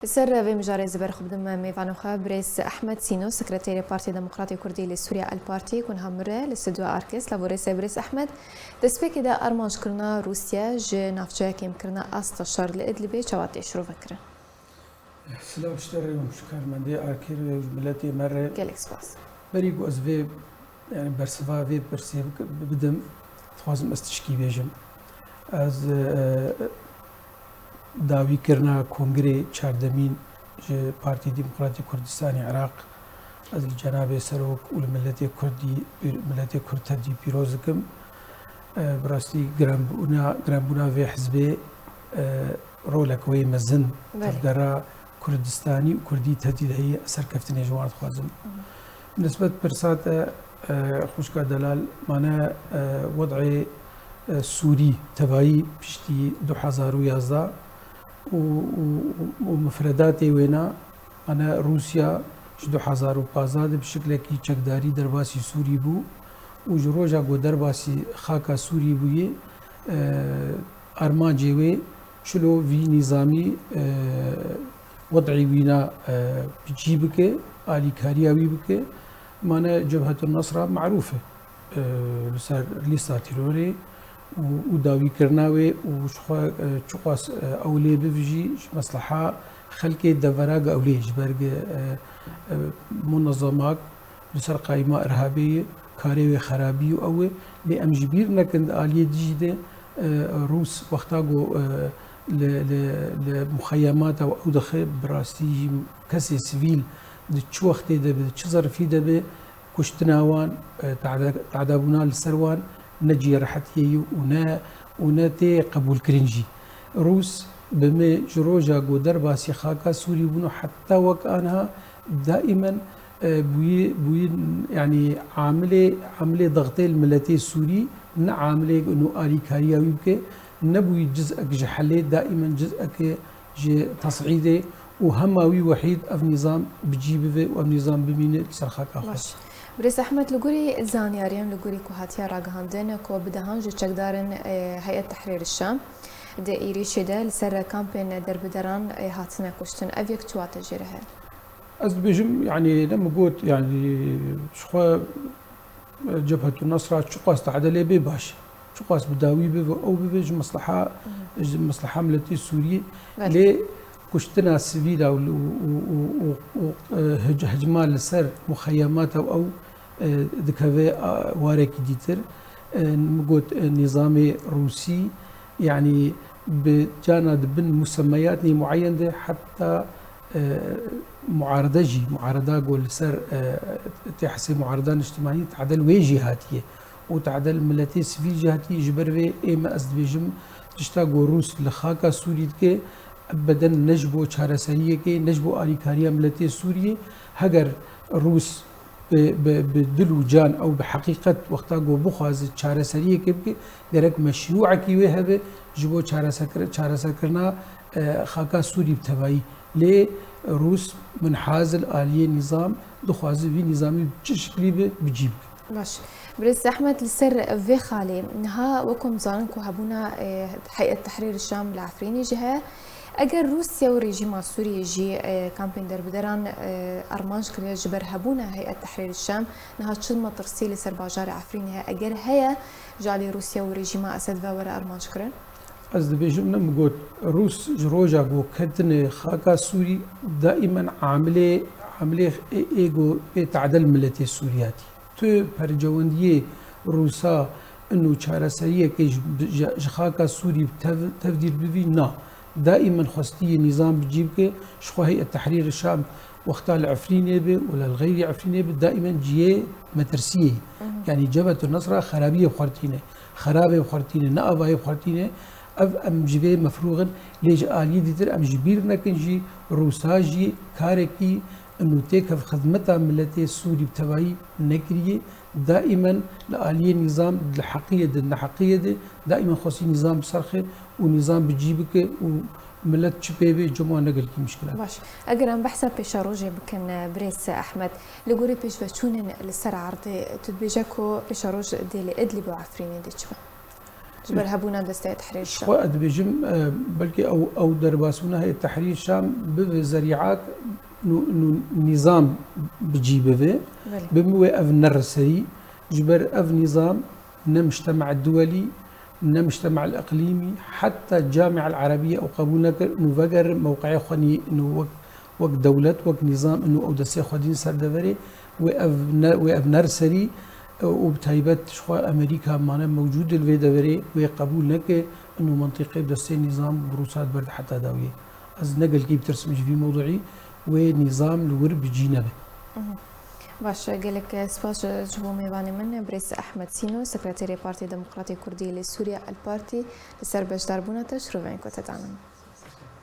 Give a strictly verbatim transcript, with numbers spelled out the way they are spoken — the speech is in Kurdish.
Li ser vê mijarê ez ê berxwe bidim mêvanê xwe, birêz Ehmed Sîno, sekreterê Partiya Demokratê Kurdî li Sûriya, El Partî, ku niha mir e li stûdyoya Arke. Silav û rêz e birêz Ehmed. Destpêkê de armanckirina Rûsya ji navçeya kêmkirina asta şer li Idlibê çawa tê şirovekirin? Silav ji te re û ji karmendê Arkê re û ji miletê me re. Gelek spas. Berî ku ez vê, yani bersiva vê pirsê bik-, bidim, dixwazim ez tişkî bêjim. Ez, e, dawîkirina kongrê çardemîn ji Partî Demokratî Kurdistanê Iraq, ez li cenabê Serok û li miletê Kurdî, miletê Kurd tevdî pîroz dikim. E, bi rastî giranbûna, giranbûna vê hizbê, e, rolek wê mezin Belê. tevgera Kurdistanî û Kurdî tevdî de heye, serkeftinê ji wan dixwazim. Hı hı. Nisbet pirsa te, e, xwişka delal, mane, e, wed'ê, e, Sûrî tevayî piştî du hezar û yazdeh û, û, û mifredatê wêna, mane Rûsya ji du hezar û pazdeh de bi şiklekî çekdarî derbasî Sûrî bû û ji roja ku derbasî xaka Sûrî bûye, e, armancê wê çilo vî nîzamî, e, wed'î wîna, e, bi cî bike, alîkariya wî bike. Mane Cebhetun Nesra marûf e, e, li ser lîsta terorê û, û dawîkirina wê û ji xwe, e, çiqas, e, ew lê bivijî ji mesleha xelkê devera ge ew lê ji ber ge, e, e, munezemak li ser qayîma irhabê ye, karê wê xerabî û ew e. Lê em ji bîr nekin di aliyê dijî de, e, Rûs wexta ku, e, li, li, li muxeyemata ew dixe, bi rastî jî kesê sivîl di çi wextê de be, di çi zerfî de be, kuştina wan, e, tade-, tadabûna li ser wan ne cihê rehetiyê ye û ne, û ne tê qebûlkirin jî. Rûs bi me ji roja ku derbasî xaka Sûrî bûn û heta wek aniha daîmen, e, bûyî, bûyî, yanî amilê, amilê dextê li miletê Sûrî, ne amilê ino alîkariya wî bike, nebûyî ciz'ek ji helê, daîmen ciz'eke ji tes'îdê û hema wî wehîd ev nîzam bi cî bive û ev nîzam bimîne li ser xaka xwe. Baş. Birêz Ehmed, li gorî zanyariyan, li gorî ku hatiye ragihandin, ku bi dehan ji çekdarên, e, Heyet Tehrîr Şam di êrîşê de li ser kampên derbideran, e, hatine kuştin. Ev yek çi wate jê re heye? Ez dibêjim, yanî ne min got, yanî ji xwe Cebhetun Nesra çiqas tade lê bê baş e. Çiqas bi dawî bibe, ew bibe ji mesleha, Mhm. ji mesleha miletê Sûriyê. Belê. Lê kuştina sivîla û, û, û, û, û, e, hic-, hicma li ser muxeyemata ew, e, dikeve, a, warekî dîtir. E, min got, e, nîzamê Rûsî, yanî bi cana di bin musemeyatnê mueyen de heta, e, muarede jî, muareda ku li ser, e, tê hesê muareda niştimanî tadel wê jî hatiye û tadel miletê sivîl jî hatiye. Ji ber vê ê me, ez dibêjim, tişta ku Rûs li xaka Sûrî dike, ebeden ne ji bo çareseriyekê, ne ji bo alîkariya miletê Sûriyê. Heger Rûs bi, bi, bi dil û can ew bi heqîqet wexta ku bixwaze çareseriyekê bike, gerek meşrûekî wê hebe ji bo çaresekir-, çareserkirina, e, xaka Sûrî bi tevayî. Lê Rûs minhaz li aliyê nîzam dixwaze vî nîzamî bi çi şiklî be bi cî bike. Baş. Birêz Ehmed, li ser vê xalê niha wek ku em zanin ku hebûna, e, Heyet Tehrîr Şam li Efrînê jî heye. Eger Rûsya û rejîma Sûriyê jî, e, kampên derbideran, e, armanc kiriye ji ber hebûna Heyet Tehrîr Şam, niha çi metirsî li ser bajarê Efrînê heye? Eger heye, ji alî Rûsya û rejîma Esed ve were armanc kirin? Ez dibêjim, ne min got, Rûs ji roja ku ketine xaka Sûrî daîmen amilê, amilê ê, ê ku pê tadel miletê Sûriyatî. Tu percewendiyê Rûsa ino çareseriyekê ji, ji, ji xaka Sûrî tev-, tevdîr bivî, na. Daîmen xwestiye nîzam bi cî bike, ji xwe Heyet Tehrîr Şam wexta li Efrînê be û li xeyrî Efrînê be, daîmen cihê metirsiyê ye. Mhm. Yanî Cebhetun Nesra xerabiyê bi xwe re tîne, xerabê bi xwe re tîne, ne avayê bi xwe re tîne. Ev em ji vê mefrûx in, lê ji aliyê dîtir em ji bîr nekin jî Rûsa jî karekî û têkev xizmeta miletê Sûrî bi tevayî nekiriye. Daîmen li aliyê nîzam, li heqiyê de, neheqiyê de, daîmen xwestî nîzam bi ser xe û nîzam bi cî bike û milet çi pê bê, cem wan ne gelkî mişkil e. Baş. Eger em behsa pêşerojê bikin, birêz Ehmed, li gorî pêşveçûnên li ser erdê, tu dibêje ku pêşeroj dê li Idlib û Efrînê dê çi be? ji ber hebûna desteya Tehrîr Şam. Xwe ez dibêjim, e, belkî ew, ew derbasbûna heye Tehrîr Şam bibe zerîat nû, nû nîzam bi cî bibe, Belê. Bi min wê ev nere serî, ji ber ev nîzam ne mictema duwelî, ne mictema iqlîmî, heta Camia Erebîye ew qebûl nekir, nû vegerin mewqeyê xwe nî, nû wek, wek dewlet, wek nîzam, nû ew destê xwe dîn ser deverê, wê ev ne, wê ev ner serî, û bi taybet ji xwe Amerîka mane mewcûd li vê deverê, wê qebûl neke, nû mentiqê bi destê nîzam bi Rûsa diber heta dawiyê. Ez ne gelkî bitirsim ji vî mewduî, wê nîzam li wir bi cî nebe. Baş e, gelek spas ji, ji bo mêvanê min, birêz Ehmed Sîno, Sekreterê Partî Demokratê Kurdî li Sûriye, El Partî, li ser beşdarbûna te, şirovên ku te danin.